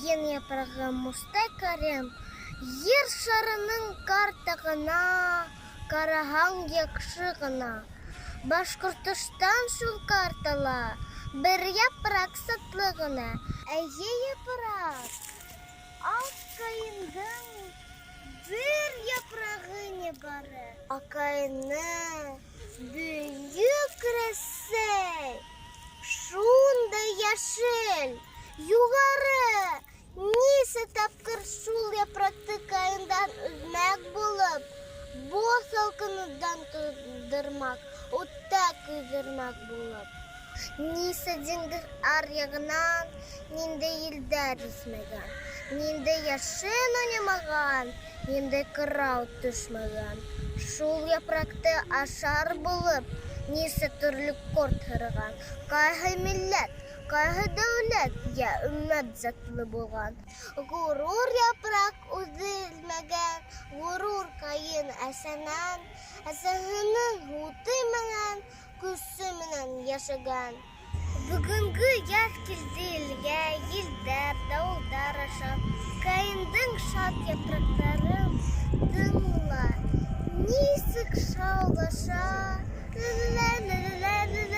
Ҡайын япрағы Мостай Кәрим. Ер шарының картаһына ҡараһаң яҡшы ғына, Башҡортостан шул картала бер япраҡ сатлы ғына. Эйе, япраҡ, аҡ ҡайындың бер япрағы ни бары. Аҡ ҡайыны бөйөк Рәсәй, шундай йәшел, юғары. Нисә тапҡыр шул япраҡты ҡайындан өҙмәк булып, боҙ һалҡынынан туңдырмаҡ, утта көйҙөрмәк булып. Нисә диңгеҙ аръяғынан ниндәй елдәр иҫмәгән, ниндәй йәшен уйнамаған, ниндәй ҡырау төшмәгән. Шул япраҡты ашар булып, нисә төрлө ҡорт һырыған, ҡайһы милләт, ҡайһы дәүләт йә өммәт затлы булған. Ғорур япраҡ өҙөлмәгән, ғорур ҡайын әсәнән, әсәһенең һөтө менән, көсө менән йәшәгән. Бөгөнгө яҙ килде илгә, елдәр, дауылдар аша. Ҡайындың шат япраҡтарын тыңла, нисек шаулаша. Лә-лә-лә-лә-лә.